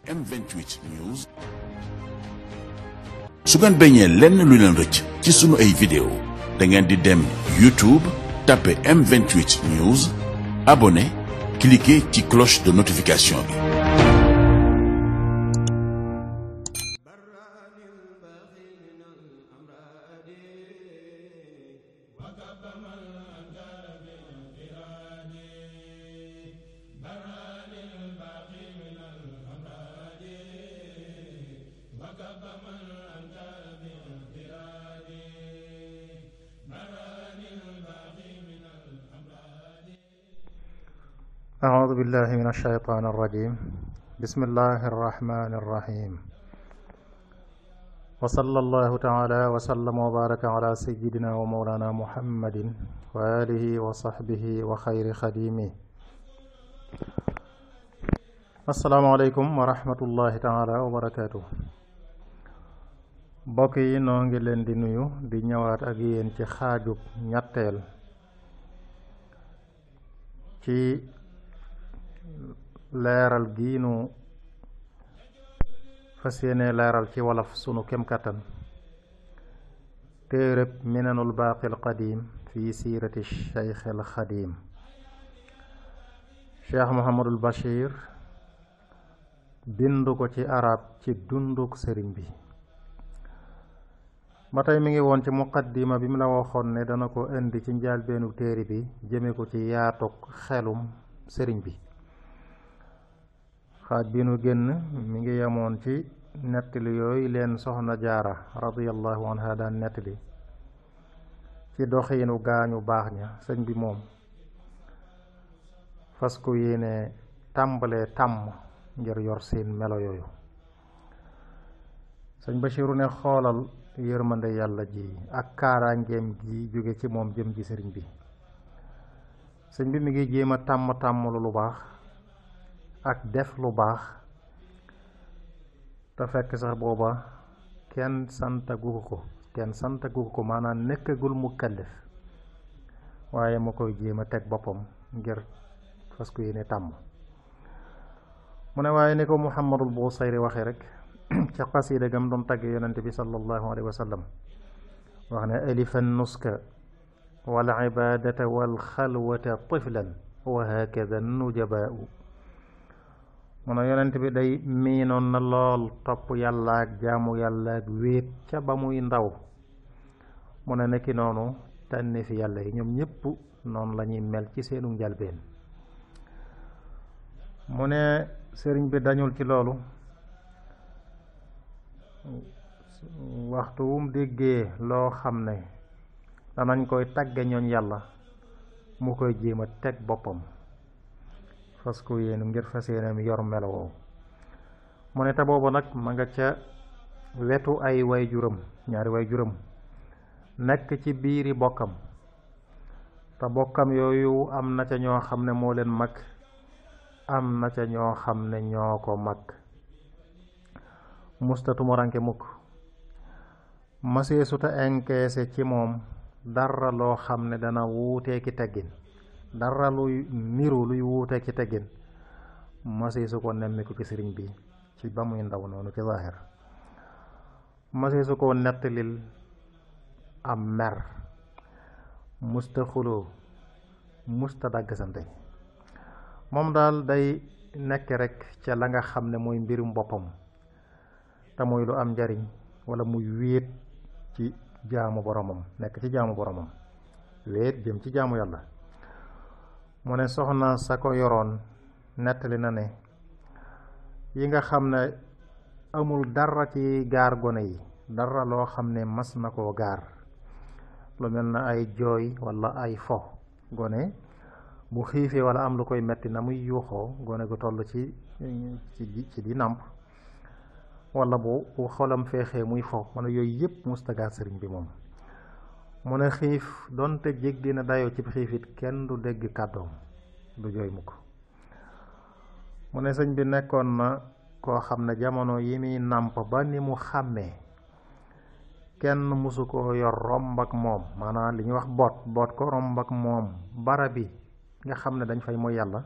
M28 News. su ngeen bañee lenn lu leen rëcc ci sunu ay vidéo da ngeen di dem YouTube tapé M28 News abonné cliquer ci cloche de notification bi. أعوذ بالله من الشيطان الرجيم بسم الله الرحمن الرحيم وصلى الله تعالى وسلم وبارك على سيدنا ومولانا محمد وآله وصحبه وخير خديمه السلام عليكم ورحمة الله تعالى وبركاته mbokk yi noo ngi leen di nuyu di ñëwaat ak yéen ci xaajub ñetteel ci leeral gi nu fas yéene leeral ci wolof sunu kem kattan téereb minanul baaqil qadim fi siirati cheikh al xadim cheikh Muhammadul Bachir bindu ko ci arab ci dunduk sëriñ bi ba tey mi ngi woon ci muqaddima bi mu la waxoon ne dana ko indi ci njaalbeenu téere bi jëme ko ci yaatuk xelum sëriñ bi xaaj bi nu génn mi ngi yemoon ci nettali yooyu leen soxna jaara radiyallahu anha daan nettali ci doxiinu gaañu baax ña sëñ bi moom fas ko yéene tàmbalee tàmm ngir yor seen melo yooyu sëñ Bachiru ne xoolal yërmande yàlla ji ak kaaraangeem gi jóge ci moom jëm ji sëriñ bi sëñ bi mi ngi jéem a tàmm lu baax ak def lu baax te fekk sax booba kenn santagu ko maanaam nekkagul mukallaf waaye ma koy jéem a teg boppam ngir fas ko yéene tàmm mu ne waaye ni ko Muhammadul Busayri waxee rek ca qasida gam doon tagg yonente bi sallallahu alayhi wa sallam wax ne alifan nuska wal ibadata wal xalwata tiflan wa hakada nujabaau mu ne yonent bi day miinoon na lool topp yàlla ak jaamu yàlla ak wéet ca ba muy ndaw mu ne nekki noonu tànni fi yàlla yi ñoom ñépp noonu la ñuy mel ci seenu njalbeen mu ne sëriñ bi dañul ci loolu waxtu wum déggee loo xam ne danañ koy tagge ñooñ yàlla mu koy jéem a teg boppam fas ko yéenu ngir fas yéenam yor melo woowu mu ne te boobu nag ma nga ca wetu ay waajuram ñaari waajuram nekk ci biiri bokkam te bokkam yooyu am na ca ñoo xam ne moo leen mag am na ca ñoo xam ne ñoo ko mag mustatu mu ranke mukk maseesuta enkeese ci moom dara loo xam ne dana wuutee ki teggin dara luy niru luy wuutee ki teggin maseesu ko nemmiku ci sëriñ bi ci ba muy ndaw noonu ci zaahir maseesu ko nettalil am mer musta xuloo musta dàgg sante moom daal day nekk rek ca la nga xam ne mooy mbirum boppam te muy lu am njariñ wala muy wéet ci jaamu boromam nekk ci jaamu boromam wéet jëm ci jaamu yàlla mu ne soxna sa ko yoroon nettali na ne yi nga xam ne amul dara ci gaar gone yi dara loo xam ne mas na koo gaar lu mel na ay jooy wala ay fo gone bu xiifee wala am lu koy metti na muy yuuxoo gone gu toll ci di nàmp wala bu xolam feexee muy fo mu ne yooyu yëpp mustagaar sëriñ bi moom mu ne xiif donte jég dina dayoo ci xiifit kenn du dégg kàddoom du jooy mukk mu ne sëñ bi nekkoon na koo xam ne jamono yi muy nàmp ba ni mu xàmmee kenn musu ko yor romb ak moom maanaam li ñuy wax boot ko romb ak moom bara bi nga xam ne dañ fay mooy yàlla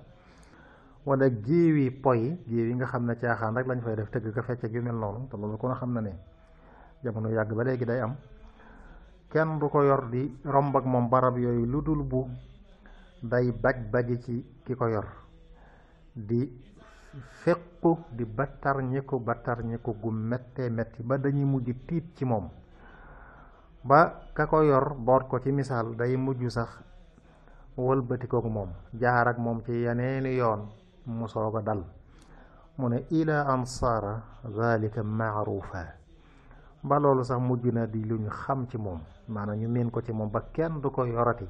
wala géewi poy géew yi nga xam ne caaxaan rek lañ fay def tëgg ka fecc yu mel noonu te loolu kon xam na ne jamono yàgg ba léegi day am kenn du ko yor di romb ak moom barab yooyu lu dul bu day bagi ci ki ko yor di féqu di battar ñiku gu méttee métti ba dañuy mujj tiit ci moom ba ka ko yor boot ko ci misaal day mujj sax wëlbati kook moom jaar ak moom ci yeneeni yoon mu soog a dal mu ne ila ansaara zalika maarufa ba loolu sax mujj na di lu ñu xam ci moom maanaam ñu miin ko ci moom ba kenn du ko yorati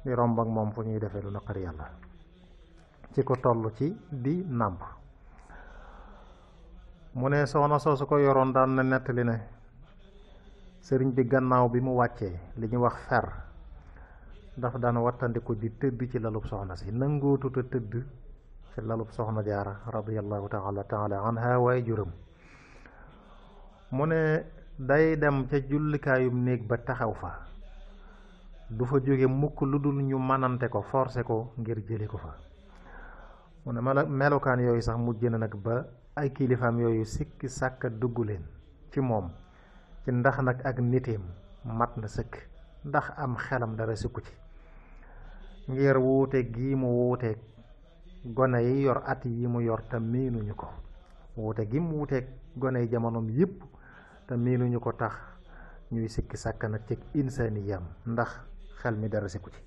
di romb ak moom fu ñuy defee lu naqari yàlla ci ko toll ci di nàmp mu ne soxna soosu ko yoroon daan na nettali ne sëriñ bi gannaaw bi mu wàccee li ñu wax fer dafa daan wattandiku di tëdd ci lalub soxna si nangootuta tëdd ci lalub soxna jaara radiyallahu taala anha waaye juram mu ne day dem ca jullikaayum néeg ba taxaw fa du fa jóge mukk lu dul ñu manante ko forcé ko ngir jëli ko fa mu ne melokaan yooyu sax mujj na nag ba ay kilifaam yooyu sikki sàkka dugg leen ci moom ci ndax nag ak niteem mat na sëkk ndax am xelam dara sukku ci ngir wuute gi mu wuuteeg gone yi yor at yi mu yor te miinuñu ko wuute gi mu wuuteeg gone yi jamonoom yépp te miinuñu ko tax ñuy sikki sàkk nag ci insaniyam ndax xel mi dara sikku ci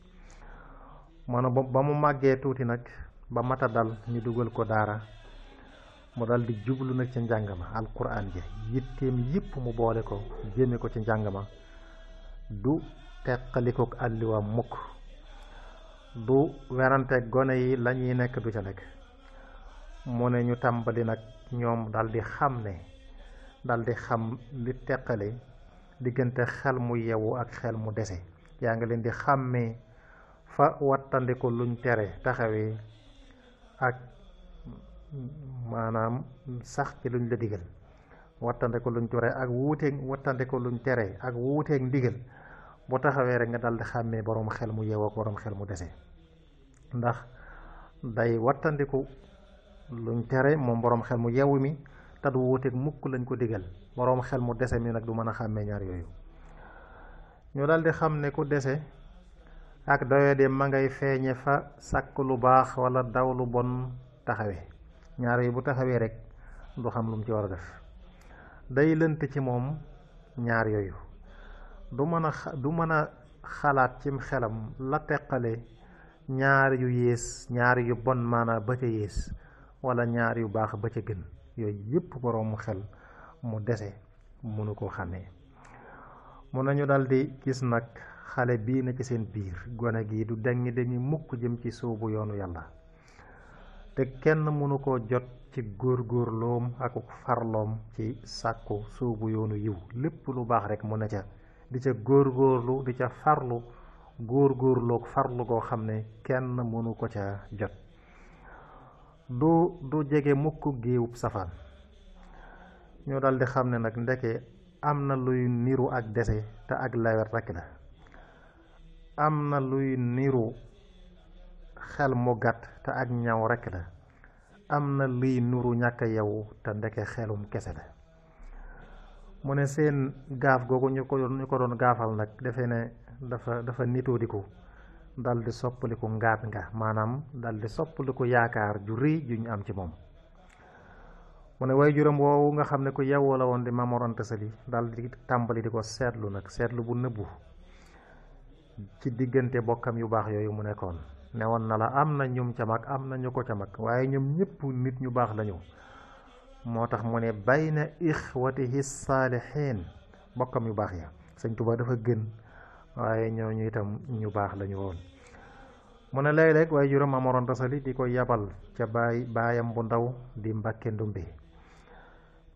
maanaam ba mu màggee tuuti nag ba mata dal ñu dugal ko daara mu dal di jublu nag ci njàng ma alquran ja yitteem yépp mu boole ko jéeme ko ci njàng ma du teqalikook àlliwaam mukk du werante gone yi lañuy nekk du ca nekk mu ne ñu tàmbali nag ñoom dal di xam li teqale diggante xel mu yewu ak xel mu dese yaa nga leen di xàmmee fa wattandiku luñ tere taxawee ak maanaam sax ci luñ la digal wattandiku luñ tere ak wuuteeg ndigal bu taxawee rek nga dal di xàmmee boroom xel mu yewu ak boroom xel mu dese ndax day wattandiku luñ tere moom boroom xel mu yewu mi te du wuuteeg mukk lañ ko digal boroom xel mu dese mi nag du mën a xàmmee ñaar yooyu ñu dal di xam ne ku dese ak doyade ma ngay feeñe fa sàkk lu baax wala daw lu bon taxawee ñaar yooyu bu taxawee rek du xam lu mu ci war a def day lënt ci moom ñaar yooyu du mën a xalaat cim xelam la teqale ñaar yu yées ñaar yu bon maanaa ba ca yées wala ñaar yu baax ba ca gën yooyu yépp boroomu xel mu dese mënu koo xàmmee mun nañu dal di gis nag xale bii na ci seen biir gone gi du dengi mukk jëm ci soobu yoonu yàlla te kenn mënu koo jot ci góorgóorloom ak farloom ci sàkku soobu yoonu yiw lépp lu baax rek mu ne ca di ca góorgóorlu di ca farlu góorgóorloog farlu goo xam ne kenn mënu ko ca jot du jege mukk géewub safaan ñoo dal di xam ne nag ndeke am na luy niru ak dese te ak lawet rekk la am na luy niru xel mu gàtt te ak ñaw rekk la am na luy nuru ñàkk yow te ndeke xelum kese la mu ne seen gaaf googu ñu ko doon gaafal nag defe ne dafa nitoodiku dal di soppaliku ngaat nga maanaam dal di soppaliku yaakaar ju rëy ju ñu am ci moom mu ne way juróom woowu nga xam ne ku yewwu la woon di Maam Mor Anta Sali dal di tàmbali di ko seetlu nag seetlu bu nëbbu ci diggante bokkam yu baax yooyu mu nekkoon ne woon na la am na ñum ca mag am na ñu ko ca mag waaye ñoom ñëpp nit ñu baax lañu moo tax mu ne bayna ixwatihi saalihiin bokkam yu baax ya Sëñ Tuubaa dafa gën waaye ñooñu itam ñu baax lañu woon mu ne léeg-léeg waaye juróom Maam Mor Anta Sali di ko yabal ca baayam bu ndaw di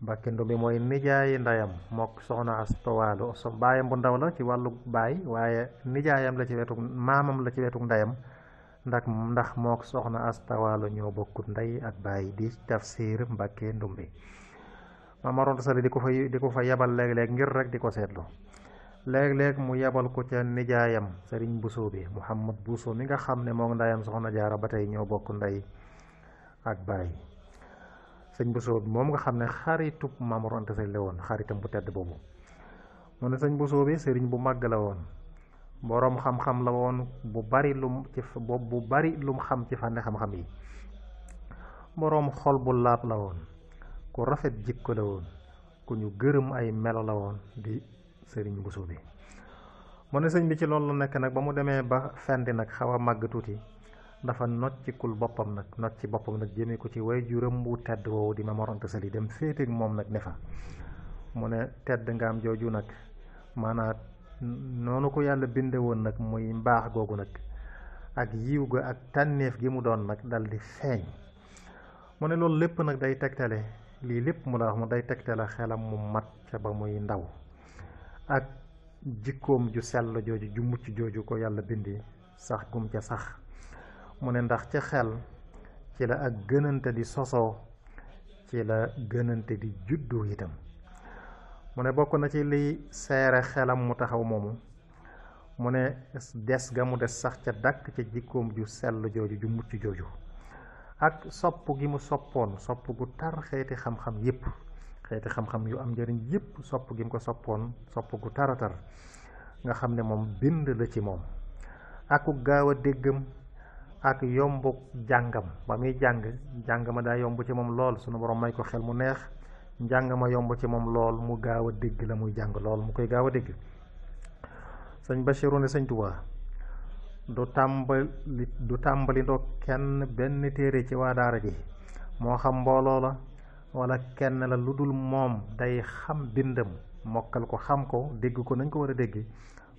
Mbàkke Ndumbe mooy nijaayi ndeyam mook soxna Asta Waalo baayam bu ndaw la ci wàllu baay waaye nijaayam la ci wetu maamam la ci wetu ndeyam ndax mook soxna Asta Waalo ñoo bokkut ndey ak baay di Tafsir Mbàkke Ndumbe Maam Mor Anta Sali di ko fa yabal léeg-léeg ngir rek di ko seetlu léeg-léeg mu yebal ko ca nijaayam Sëriñ Buso bi Muhammad Buso mi nga xam ne moom ndeyam soxna Jaara ba tey ñoo bokk ndey ak baay. sëñ Bousso bi moom nga xam ne xaritub Maam Mor Anta Sali la woon, xaritam bu tedd boobu. mu ne sëñ Bousso bi sëriñ bu màgg la woon, boroom xam-xam la woon bu bari lum xam ci fànne xam-xam yi. boroom xol bu laab la woon, ku rafet jikko la woon, ku ñu gërëm ay melo la woon di sëriñ Bousso bi. mu ne sëñ bi ci loolu la nekk nag ba mu demee ba fendi nag xaw a màgg tuuti, dafa noccikul boppam nag nocci boppam nag jëmee ko ci waajuram bu tedd woowu di Maam Mor Anta Sali, dem féeteeg moom nag ne fa. mu ne tedd nga am jooju nag maanaam noonu ko yàlla binde woon nag muy mbaax googu nag ak yiw ga ak tànneef gi mu doon nag dal di feeñ. mu ne loolu lépp nag day tegtale, lii lépp mu la wax mu day tegtale xelam mu mat ca ba muy ndaw ak jikkoom ju sell jooju ju mucc jooju ko yàlla bindi sax gum ca sax. mu ne ndax ca xel ci la ak gënante di sosoo, ci la gënante di juddu itam. mu ne bokk na ci liy seere xelam mu taxaw moomu, mu ne des ga mu des sax ca dàkk ca jikkoom ju sell jooju ju mucc jooju ak sopp gi mu soppoon sopp gu tar xeeti xam-xam yépp, xeeti xam-xam yu am njëriñ yépp, sopp gi mu ko soppoon sopp gu taratar nga xam ne moom bind la ci moom. aku gaaw a déggam ak yombu jàngam, ba muy jàng ma daa yomb ci moom lool, sunu borom may ko xel mu neex, njàng ma yomb ci moom lool, mu gaaw a dégg la muy jàng lool, mu koy gaaw a dégg. sëñ Bachiru ne sëñ Tuubaa du tàmbali ndoo kenn benn téere ci waa daara ji, moo xam mbooloo la wala kenn la, lu dul moom day xam bindam, mokkal ko, xam ko, dégg ko nañ ko war a dégg,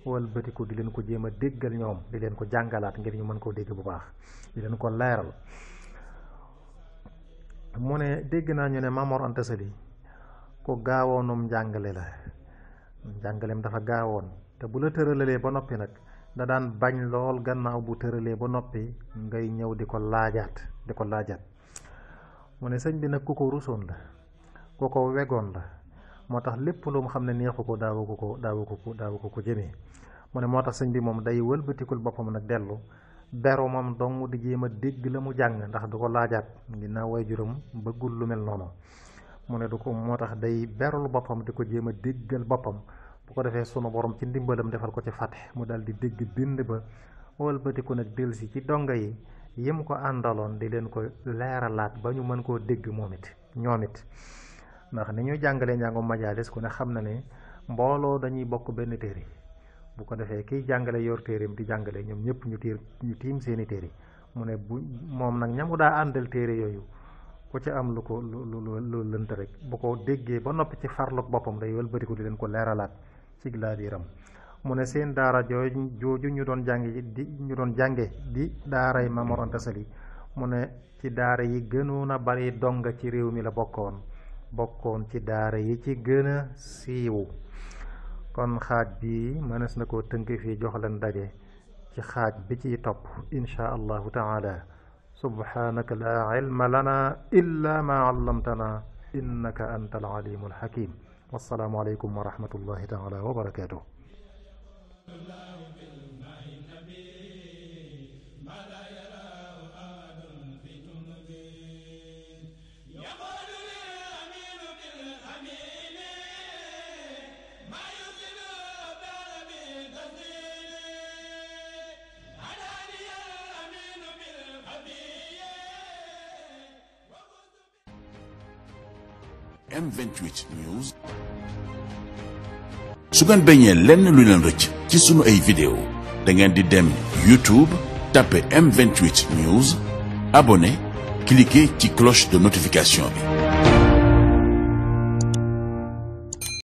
walbati ko di leen ko jéem a déggal ñoom, di leen ko jàngalaat ngir ñu mën koo dégg bu baax, di leen ko leeral. mu ne dégg naa ñu ne Maam Mor Anta Sali ku gaawoonum njàngale la, njàngaleem dafa gaawoon, te bu la tëralee ba noppi nag da daan bañ lool gannaaw bu tëralee ba noppi ngay ñëw di ko laajaat. mu ne sëñ bi nag ku ko rusoon la, ku ko wegoon la, moo tax lépp lu mu xam ne neexu ko daawu ko jëmee. mu ne moo tax sëñ bi moom day wëlbatikul boppam nag dellu beru moom dong di jéem a dégg la mu jàng, ndax du ko laajaat ginnaaw waajuram bëggul lu mel noonu. mu ne du ko, moo tax day berul boppam di ko jéem a déggal boppam, bu ko defee sunu borom ci ndimbalam defal ko ci fàtte mu dal di dégg bind ba, wëlbatiku nag delsi ci donga yi yim ko àndaloon di leen ko leeralaat ba ñu mën koo dégg ñoom it. ndax ni ñuy jàngalee njàngu majaalis ku ne xam na ne mbooloo dañuy bokk benn téere, bu ko defee kiy jàngale yor téereem di jàngale ñoom ñëpp ñu tiim seeni téere. mu ne bu moom nag ñamu daa àndal téere yooyu ku ci am lu lënt rek bu ko déggee ba noppi ci farloog boppam day wëlbatiku di leen ko leeralaat ci laabiram. mu ne seen daara jooju ñu doon jànge di daaray Maam Mor Anta Sali, mu ne ci daara yi gënoon a bari donga ci réew mi la bokkoon ci daara yi ci gën a siiwu. kon xaaj bi mënees na koo tënk fii, jox leen daje ci xaaj bi ciy topp insha allahu taala. subhanaka la ilma lana illa ma allamtana innaka anta al-alimu al-hakim. wassalaamu aleykum wa rahmatullahi taala wa barakatuh. M28 News. su ngeen bañee lenn lu leen rëcc ci sunu ay vidéo da ngeen di dem YouTube tapé M28 News, abonné, cliquer ci cloche de notification bi.